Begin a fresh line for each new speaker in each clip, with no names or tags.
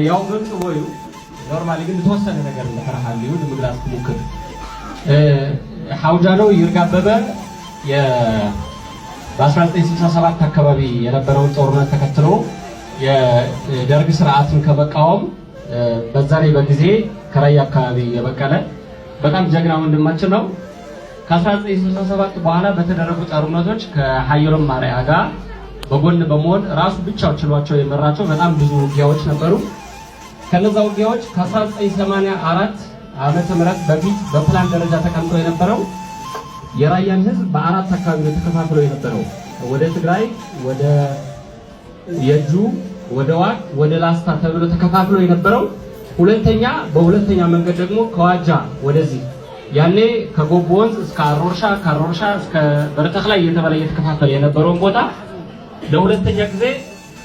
ያው ምምፅዎ እዩ። Normally ግን ዝተወሰነ ነገር እንድሕር ንምግላፅ ክሙክር፣ ሓውጃኖ ይርጋ አበበ በ1967 አካባቢ የነበረውን ጦርነት ተከትሎ የደርግ ስርዓትን ከመቃወም በዛ ላይ በጊዜ ከራያ አካባቢ የበቀለ በጣም ጀግና ወንድማችን ነው። ከ1967 በኋላ በተደረጉ ጦርነቶች ከሀየሎም ማርያ ጋር በጎን በመሆን ራሱ ብቻው ችሏቸው የመራቸው በጣም ብዙ ውጊያዎች ነበሩ። ከነዛ ውጊያዎች ከ1984 ዓመተ ምህረት በፊት በፕላን ደረጃ ተቀምጦ የነበረው የራያን ህዝብ በአራት አካባቢ ነው ተከፋፍሎ የነበረው። ወደ ትግራይ፣ ወደ የጁ፣ ወደ ዋግ፣ ወደ ላስታ ተብሎ ተከፋፍሎ የነበረው፣ ሁለተኛ በሁለተኛ መንገድ ደግሞ ከዋጃ ወደዚህ ያኔ ከጎቦ ወንዝ እስከ አሮርሻ፣ ከአሮርሻ እስከ በረተክላይ እየተባለ እየተከፋፈለ የነበረውን ቦታ ለሁለተኛ ጊዜ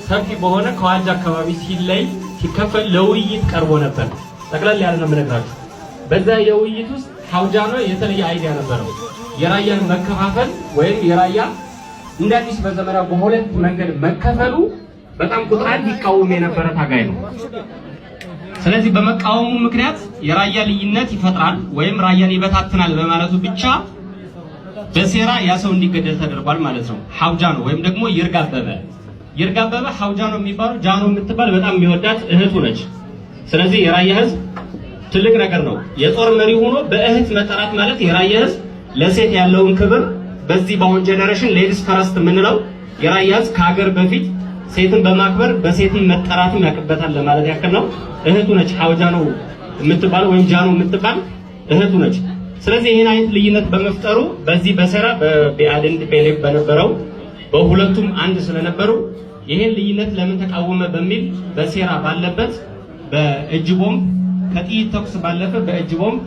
ሰፊ በሆነ ከዋጃ አካባቢ ሲለይ ሲከፈል ለውይይት ቀርቦ ነበር። ጠቅለል ያለ ነው የምነግራችሁ። በዛ የውይይት ውስጥ ሀውጃኖ የተለየ idea ነበረው። የራያን መከፋፈል ወይም የራያ እንደ አዲስ በዘመናዊ በሁለት መንገድ መከፈሉ በጣም ቁጥር አንድ ይቃወም የነበረ ታጋይ ነው። ስለዚህ በመቃወሙ ምክንያት የራያ ልዩነት ይፈጥራል ወይም ራያን ይበታትናል በማለቱ ብቻ በሴራ ያ ሰው እንዲገደል ተደርጓል ማለት ነው። ሀውጃኖ ወይም ደግሞ ይርጋ አበበ፣ ይርጋ አበበ ሀውጃኖ የሚባለው ጃኖ የምትባል በጣም የሚወዳት እህቱ ነች። ስለዚህ የራያ ህዝብ ትልቅ ነገር ነው። የጦር መሪ ሆኖ በእህት መጠራት ማለት የራያ ህዝብ ለሴት ያለውን ክብር፣ በዚህ በአሁን generation ladies first የምንለው፣ የራያ ህዝብ ከሀገር በፊት ሴትን በማክበር በሴትን መጠራትም ያውቅበታል ለማለት ያክል ነው። እህቱ ነች ሀውጃኖ የምትባል ወይም ጃኖ የምትባል እህቱ ነች። ስለዚህ ይህን አይነት ልዩነት በመፍጠሩ በዚህ በሴራ በብአዴን TPLF በነበረው በሁለቱም አንድ ስለነበሩ ይህን ልዩነት ለምን ተቃወመ በሚል በሴራ ባለበት በእጅ ቦምብ፣ ከጥይት ተኩስ ባለፈ በእጅ ቦምብ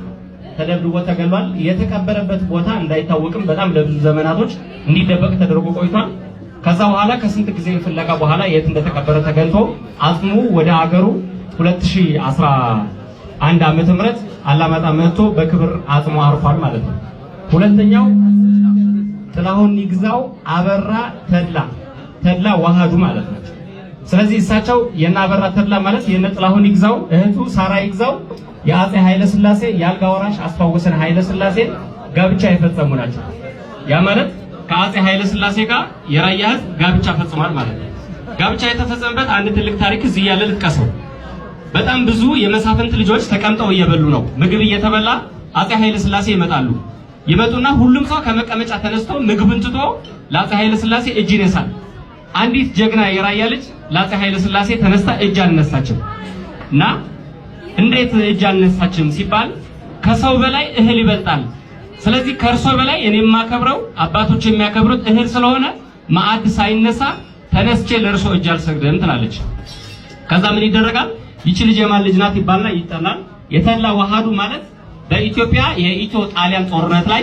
ተደብድቦ ተገሏል። የተቀበረበት ቦታ እንዳይታወቅም በጣም ለብዙ ዘመናቶች እንዲደበቅ ተደርጎ ቆይቷል። ከዛ በኋላ ከስንት ጊዜ ፍለጋ በኋላ የት እንደተቀበረ ተገኝቶ አጽሙ ወደ አገሩ 2011 ዓመተ ምህረት አላማጣ መጥቶ በክብር አጽሙ አርፏል ማለት ነው። ሁለተኛው ጥላሁን ይግዛው አበራ ተድላ፣ ተድላ ዋሃዱ ማለት ነው። ስለዚህ እሳቸው የነ አበራ ተድላ ማለት የነ ጥላሁን ይግዛው እህቱ ሳራ ይግዛው የአጼ ኃይለ ስላሴ የአልጋ ወራሽ አስፋወሰን ኃይለ ስላሴ ጋብቻ የፈጸሙ ናቸው። ያ ማለት ከአጼ ኃይለ ስላሴ ጋር የራያ ህዝብ ጋብቻ ፈጽሟል ማለት ነው። ጋብቻ የተፈጸመበት አንድ ትልቅ ታሪክ እዚህ ያለ ልጥቀሰው። በጣም ብዙ የመሳፍንት ልጆች ተቀምጠው እየበሉ ነው። ምግብ እየተበላ አጼ ኃይለ ስላሴ ይመጣሉ። ይመጡና ሁሉም ሰው ከመቀመጫ ተነስቶ ምግብን ትቶ ለአጼ ኃይለ ስላሴ እጅ ይነሳል። አንዲት ጀግና የራያ ልጅ ለአጼ ኃይለ ስላሴ ተነስታ እጅ አልነሳችም። እና እንዴት እጅ አልነሳችም ሲባል ከሰው በላይ እህል ይበልጣል። ስለዚህ ከእርሶ በላይ እኔ የማከብረው አባቶች የሚያከብሩት እህል ስለሆነ ማዕድ ሳይነሳ ተነስቼ ለእርሶ እጅ አልሰግድም ትላለች። ከዛ ምን ይደረጋል? ይቺ ልጅ የማን ልጅ ናት ይባልና ይጠናል። የተድላ ዋሃዱ ማለት በኢትዮጵያ የኢትዮ ጣሊያን ጦርነት ላይ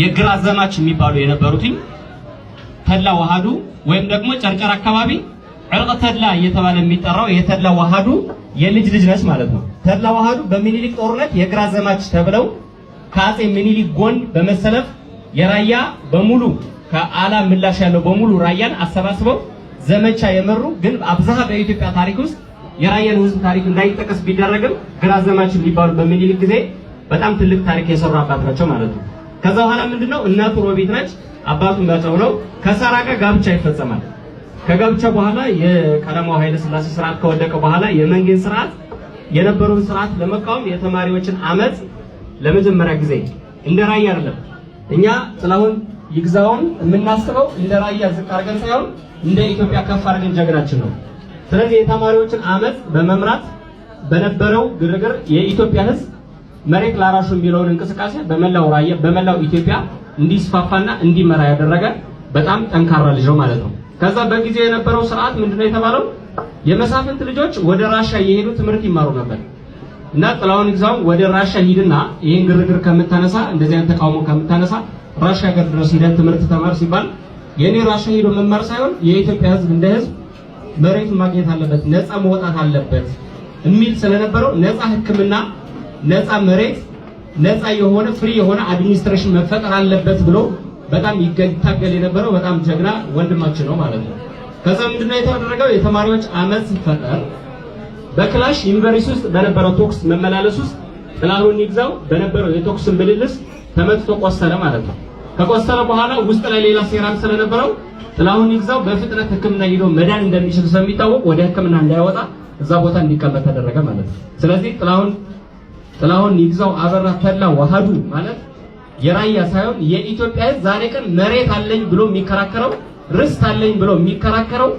የግራ ዘማች የሚባሉ የነበሩትኝ ተድላ ዋሃዱ ወይም ደግሞ ጨርጨር አካባቢ ዕርቅ ተድላ እየተባለ የሚጠራው የተድላ ዋሃዱ የልጅ ልጅ ነች ማለት ነው። ተድላ ዋሃዱ በሚኒሊክ ጦርነት የግራ ዘማች ተብለው ከአጼ ሚኒሊክ ጎን በመሰለፍ የራያ በሙሉ ከአላ ምላሽ ያለው በሙሉ ራያን አሰባስበው ዘመቻ የመሩ፣ ግን አብዛሃ በኢትዮጵያ ታሪክ ውስጥ የራያን ሕዝብ ታሪክ እንዳይጠቀስ ቢደረግም ግራ ዘማች የሚባሉ በሚኒሊክ ጊዜ በጣም ትልቅ ታሪክ የሰሩ አባት ናቸው ማለት ነው። ከዛ በኋላ ምንድነው፣ እናቱ ሮቢት ነች፣ አባቱ መጨው ነው። ከሳራ ጋር ጋብቻ ይፈጸማል። ከጋብቻ በኋላ የቀዳማዊ ኃይለ ሥላሴ ስርዓት ከወደቀ በኋላ የመንጌን ስርዓት የነበረውን ስርዓት ለመቃወም የተማሪዎችን አመፅ ለመጀመሪያ ጊዜ እንደ ራያ አይደለም። እኛ ጥላሁን ይግዛውን የምናስበው እንደ ራያ ዝቅ አድርገን ሳይሆን እንደ ኢትዮጵያ ከፍ አድርገን ጀግናችን ነው። ስለዚህ የተማሪዎችን አመፅ በመምራት በነበረው ግርግር የኢትዮጵያ ሕዝብ መሬት ላራሹ የሚለውን እንቅስቃሴ በመላው ራያ በመላው ኢትዮጵያ እንዲስፋፋና እንዲመራ ያደረገ በጣም ጠንካራ ልጅ ነው ማለት ነው። ከዛ በጊዜው የነበረው ስርዓት ምንድነው የተባለው? የመሳፍንት ልጆች ወደ ራሻ እየሄዱ ትምህርት ይማሩ ነበር። እና ጥላሁን ይግዛው ወደ ራሻ ሂድና ይህን ግርግር ከምታነሳ፣ እንደዚህ አይነት ተቃውሞ ከምታነሳ ራሻ ሀገር ድረስ ሂደህ ትምህርት ተማር ሲባል የኔ ራሻ ሄዶ መማር ሳይሆን የኢትዮጵያ ሕዝብ እንደ ሕዝብ መሬቱን ማግኘት አለበት፣ ነፃ መውጣት አለበት የሚል ስለነበረው ነፃ ሕክምና፣ ነፃ መሬት፣ ነፃ የሆነ free የሆነ administration መፈጠር አለበት ብሎ በጣም ይታገል የነበረው በጣም ጀግና ወንድማችን ነው ማለት ነው። ከዛ ምንድነው የተደረገው? የተማሪዎች አመፅ ሲፈጠር በክላሽ ዩኒቨርሲቲ ውስጥ በነበረው ተኩስ መመላለስ ውስጥ ጥላሁን ይግዛው በነበረው የተኩስ ምልልስ ተመትቶ ቆሰለ ማለት ነው። ከቆሰለ በኋላ ውስጥ ላይ ሌላ ሴራም ስለነበረው ጥላሁን ይግዛው በፍጥነት ሕክምና ሂዶ መዳን እንደሚችል ስለሚታወቅ ወደ ሕክምና እንዳይወጣ እዛ ቦታ እንዲቀመጥ ተደረገ ማለት ነው። ስለዚህ ጥላሁን ይግዛው አበራ ተላ ዋሃዱ ማለት የራያ ሳይሆን የኢትዮጵያ ሕዝብ ዛሬ ቀን መሬት አለኝ ብሎ የሚከራከረው፣ ርስት አለኝ ብሎ የሚከራከረው፣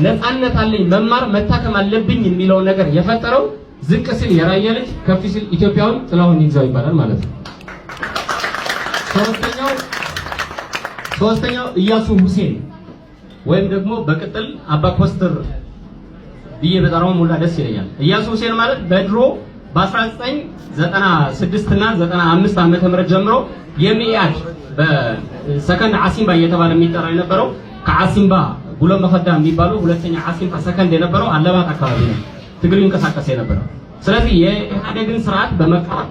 ነፃነት አለኝ፣ መማር መታከም አለብኝ የሚለውን ነገር የፈጠረው ዝቅ ሲል የራያ ልጅ ከፍ ሲል ኢትዮጵያውን ጥላሁን ይግዛው ይባላል ማለት ነው። ሶስተኛው ኢያሱ ሁሴን ወይም ደግሞ በቅጥል አባ ኮስተር ብዬ በጠራው ሙላ ደስ ይለኛል። ኢያሱ ሁሴን ማለት በድሮ በ1996 እና 95 ዓመተ ምህረት ጀምሮ የሚያድ በሰከንድ አሲምባ እየተባለ የሚጠራ የነበረው፣ ከአሲምባ ጉሎ መኸዳ የሚባለው ሁለተኛ አሲምባ ሰከንድ የነበረው አለማጣ አካባቢ ነው ትግል ይንቀሳቀስ የነበረው። ስለዚህ የኢህአዴግን ስርዓት በመቃወም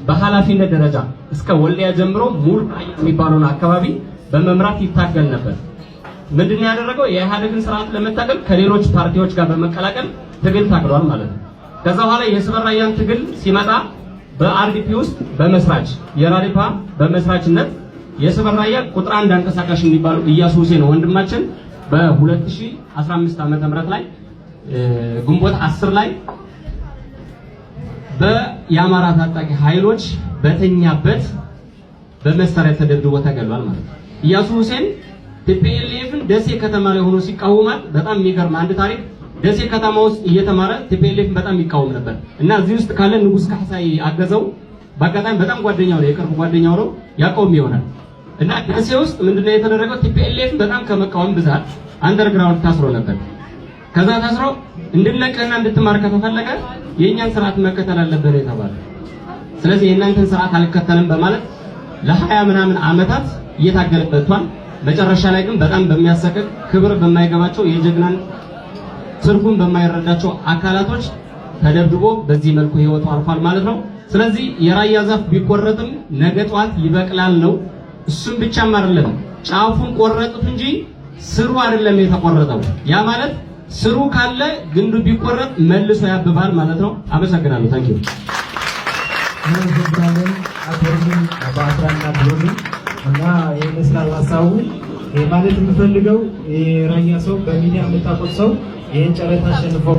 በኃላፊነት ደረጃ እስከ ወልዲያ ጀምሮ ሙሉ የሚባለውን አካባቢ በመምራት ይታገል ነበር። ምንድነው ያደረገው? የኢህአዴግን ስርዓት ለመታገል ከሌሎች ፓርቲዎች ጋር በመቀላቀል ትግል ታግሏል ማለት ነው። ከዛ በኋላ የስበር ራያን ትግል ሲመጣ በ RDP ውስጥ በመስራች የራዲፓ በመስራችነት የስበር ራያ ቁጥር አንድ አንቀሳቃሽ የሚባለው ኢያሱ ሁሴን ወንድማችን በ2015 ዓመተ ምህረት ላይ ግንቦት 10 ላይ በየአማራ ታጣቂ ኃይሎች በተኛበት በመሳሪያ ተደብድቦ ተገሏል ማለት ነው። ኢያሱ ሁሴን TPLF ን ደሴ ከተማ ላይ ሆኖ ሲቃወማት በጣም የሚገርም አንድ ታሪክ፣ ደሴ ከተማ ውስጥ እየተማረ TPLF ን በጣም ይቃወም ነበር እና እዚህ ውስጥ ካለ ንጉስ ካሕሳይ አገዘው በአጋጣሚ በጣም ጓደኛው ነው፣ የቅርብ ጓደኛው ነው፣ ያቆም ይሆናል። እና ደሴ ውስጥ ምንድነው የተደረገው? TPLF ን በጣም ከመቃወም ብዛት underground ታስሮ ነበር። ከዛ ታስሮ እንድንለቅህና እንድትማር ከተፈለገ የእኛን ስርዓት መከተል አለብህ የተባለ። ስለዚህ የእናንተን ስርዓት አልከተልም በማለት ለ20 ምናምን ዓመታት እየታገለ መጥቷል። መጨረሻ ላይ ግን በጣም በሚያሰቅቅ፣ ክብር በማይገባቸው፣ የጀግናን ትርጉም በማይረዳቸው አካላቶች ተደብድቦ በዚህ መልኩ ህይወቱ አልፏል ማለት ነው። ስለዚህ የራያ ዛፍ ቢቆረጥም ነገ ጠዋት ይበቅላል ነው። እሱም ብቻም አይደለም፣ ጫፉን ቆረጡት እንጂ ስሩ አይደለም የተቆረጠው። ያ ማለት ስሩ ካለ ግንዱ ቢቆረጥ መልሶ ያብባል ማለት ነው። አመሰግናለሁ። Thank you።
እናመሰግናለን። አቶርኒ በአስራና ብሎኒ እና ይመስላል ሀሳቡ። ማለት የምፈልገው የራያ ሰው፣ በሚዲያ የምታውቁት ሰው ይህን ጨረታ አሸንፈው